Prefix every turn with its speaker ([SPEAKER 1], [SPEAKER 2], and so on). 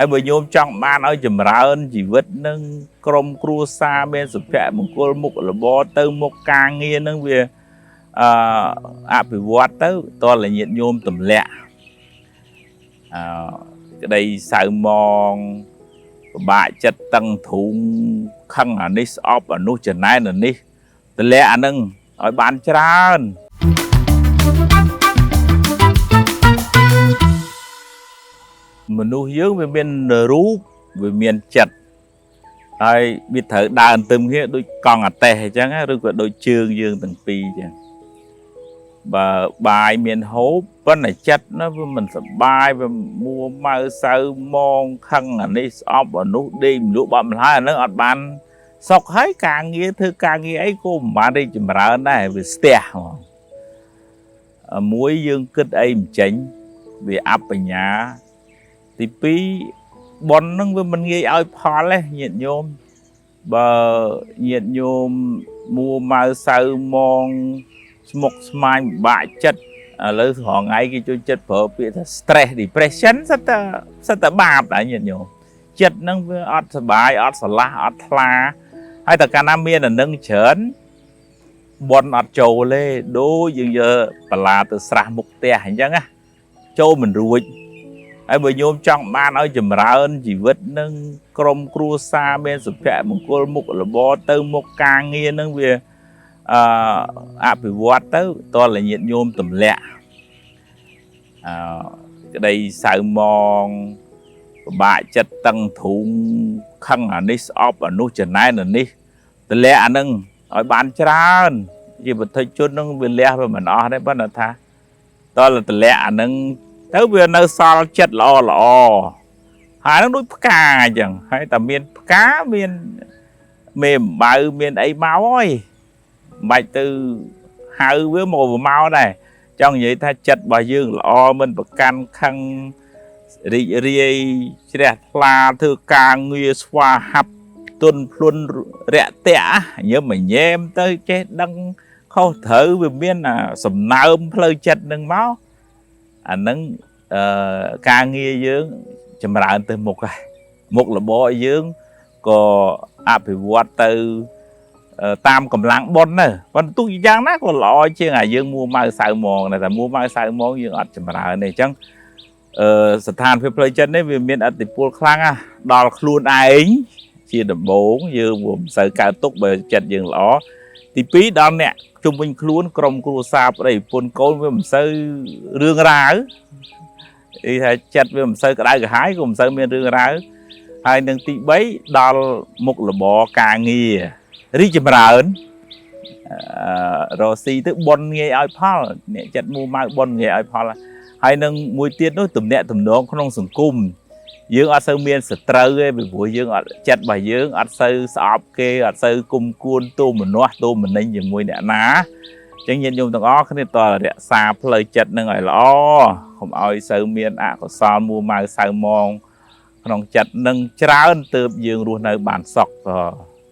[SPEAKER 1] ហើយបើញោមចង់បានឲ្យចម្រើនជីវិតនឹងក្រុមគ្រួសារមានសុភមង្គលមុខរបរទៅមុខការងារនឹងវាអឺអភិវឌ្ឍទៅតលញាតិញោមទម្លាក់អឺក្តីសៅមងពិបាកចិត្តតឹងទ្រូងខឹងអានេះស្អប់អានោះចំណែនអានេះទម្លាក់អានឹងឲ្យបានច្រើនមនុស្សយើងវាមានរូបវាមានចិត្តហើយវាត្រូវដើរទន្ទឹមគ្នាដូចកង់អាតេះអញ្ចឹងឬក៏ដូចជើងយើងទាំងពីរអញ្ចឹងបើបាយមានហូបប៉ុន្តែចិត្តណាវាមិនសប្បាយវាមួម៉ៅសៅមងខឹងអានេះស្អប់អានោះដេកម្លក់បាក់ម្ល៉េះអានឹងអត់បានសុខហើយការងារធ្វើការងារអីក៏មិនបានរីកចម្រើនដែរវាស្ទះហ្មងមួយយើងគិតអីមិនចេញវាអបញ្ញាទី2ប៉ុនហ្នឹងវាមិនងាយឲ្យផលទេញាតិញោមបើញាតិញោមមួម៉ៅសៅមងស្មុកស្មាញពិបាកចិត្តឥឡូវរាល់ថ្ងៃគេចូលចិត្តប្រើពាក្យថា stress depression សិតតែបាបដែរញាតិញោមចិត្តហ្នឹងវាអត់សប្បាយអត់ស្រឡះអត់ថ្លាហើយតែកាលណាមានអានឹងច្រើនប៉ុនអត់ចូលទេដូចយើងយកបន្លាទៅស្រះមុខផ្ទះអញ្ចឹងណាចូលមិនរួចហើយបើញោមចង់បានឲ្យចម្រើនជីវិតនឹងក្រុមគ្រួសារមានសុភមង្គលមុខរបរទៅមុខការងារនឹងវាអឺអភិវឌ្ឍទៅតលញាតិញោមទម្លាក់អឺក្តីសៅមងពិបាកចិត្តតឹងទ្រូងខឹងអានេះស្អប់អានោះចំណែនអានេះទម្លាក់អានឹងឲ្យបានច្រើនជាបុថុជននឹងវាលះវាមិនអស់ទេប៉ុន្តែថាតលទម្លាក់អានឹងទៅវានៅសល់ចិត្តល្អល្អហើយនឹងដូចផ្កាអញ្ចឹងហើយតែមានផ្កាមានមេអំបៅមានអីមកហើយមិនបាច់ទៅហៅវាមកវាមកដែរចង់និយាយថាចិត្តរបស់យើងល្អមិនប្រកាន់ខឹងរីករាយជ្រះថ្លាធ្វើការងារស្វាហាប់ទុនភ្លុនរាក់ទាក់ញឹមញែមទៅចេះដឹងខុសត្រូវវាមានសំណើមផ្លូវចិត្តនឹងមកអានឹងអឺការងារយើងចម្រើនទៅមុខហើយមុខរបរយើងក៏អភិវឌ្ឍទៅតាមកម្លាំងបុណ្យទៅប៉ុន្តែទោះយ៉ាងណាក៏ល្អជាងអាយើងមួម៉ៅសៅមងដែរតែមួម៉ៅសៅមងយើងអត់ចម្រើនទេអញ្ចឹងអឺស្ថានភាពផ្លូវចិត្តនេះវាមានឥទ្ធិពលខ្លាំងណាស់ដល់ខ្លួនឯងជាដំបូងយើងមិនសូវកើតទុកបើចិត្តយើងល្អទី2ដល់អ្នកជុំវិញខ្លួនក្រុមគ្រួសារប្តីប្រពន្ធកូនវាមិនសូវរឿងរ៉ាវគេថាចិត្តវាមិនសូវក្តៅក្រហាយក៏មិនសូវមានរឿងរ៉ាវហើយនឹងទី3ដល់មុខរបរការងាររីកចម្រើនរកស៊ីទៅប៉ុនងាយឲ្យផលអ្នកចិត្តមួម៉ៅប៉ុនងាយឲ្យផលហើយនឹងមួយទៀតនោះទំនាក់ទំនងក្នុងសង្គមយើងអត់សូវមានសត្រូវទេពីព្រោះយើងអត់ចិត្តរបស់យើងអត់សូវស្អប់គេអត់សូវគុំគួនទោមនស្សទោមនិញជាមួយអ្នកណាអញ្ចឹងញាតិញោមទាំងអស់គ្នាតរក្សាផ្លូវចិត្តនឹងឲ្យល្អកុំឲ្យសូវមានអកុសលមួម៉ៅសៅមងក្នុងចិត្តនឹងច្រើនទើបយើងរស់នៅបានសុខ។